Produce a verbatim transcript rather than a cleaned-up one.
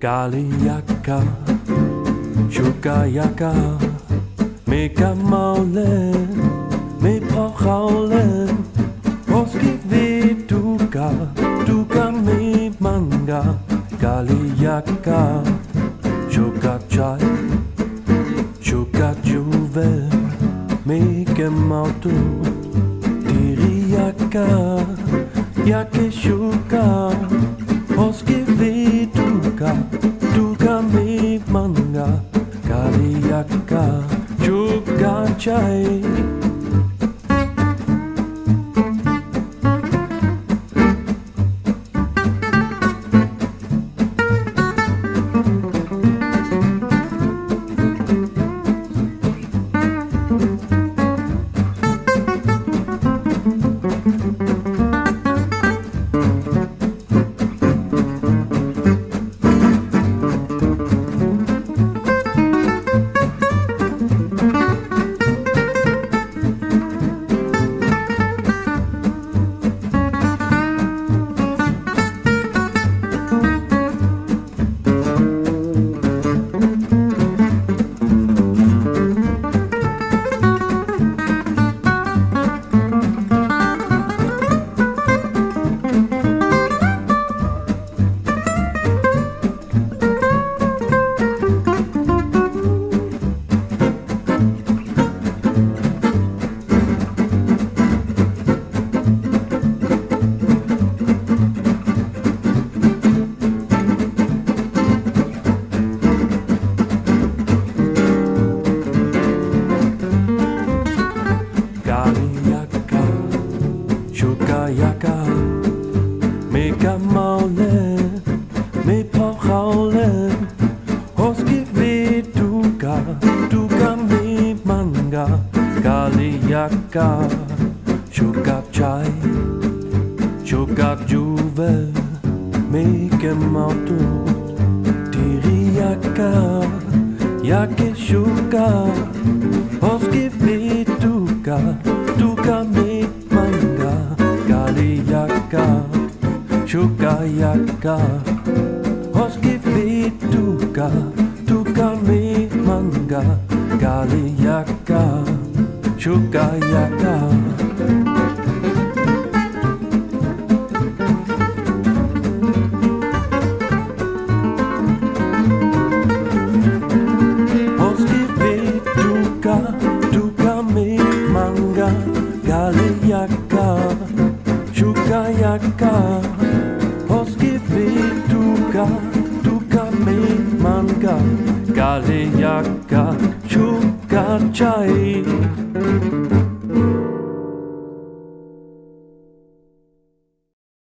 Kalĩ yaka, kyũka yaka, mĩkamaũle, mĩpakaũle, oskivĩtuka, tuka mĩmanga, kalĩ yaka, kyũka kyai, kyũka kyuve, mĩkamaũtu, tiri yaka, yakĩkyũka, oskivĩtuka, tuka mĩmanga, kalĩ yaka, kyũka kyai. Kalĩ yaka, kyũka yaka, mĩkamaũle, mĩpakaũle, oskivĩtuka, tuka mĩmanga, kalĩ yaka, kyũka kyai, kyũka kyuve, mĩkamaũtu, tiri yaka, yakĩkyũka, oskivĩtuka, tuka mĩmanga, kalĩ yaka, kyũka yaka, oskivĩtuka, tuka mĩmanga, kalĩ yaka, kyũka yaka. Oskivĩtuka, tuka mĩmanga, kalĩ yaka, kyũka yaka. Oskivĩtuka, tuka mĩmanga, kalĩ yaka, kyũka kyai.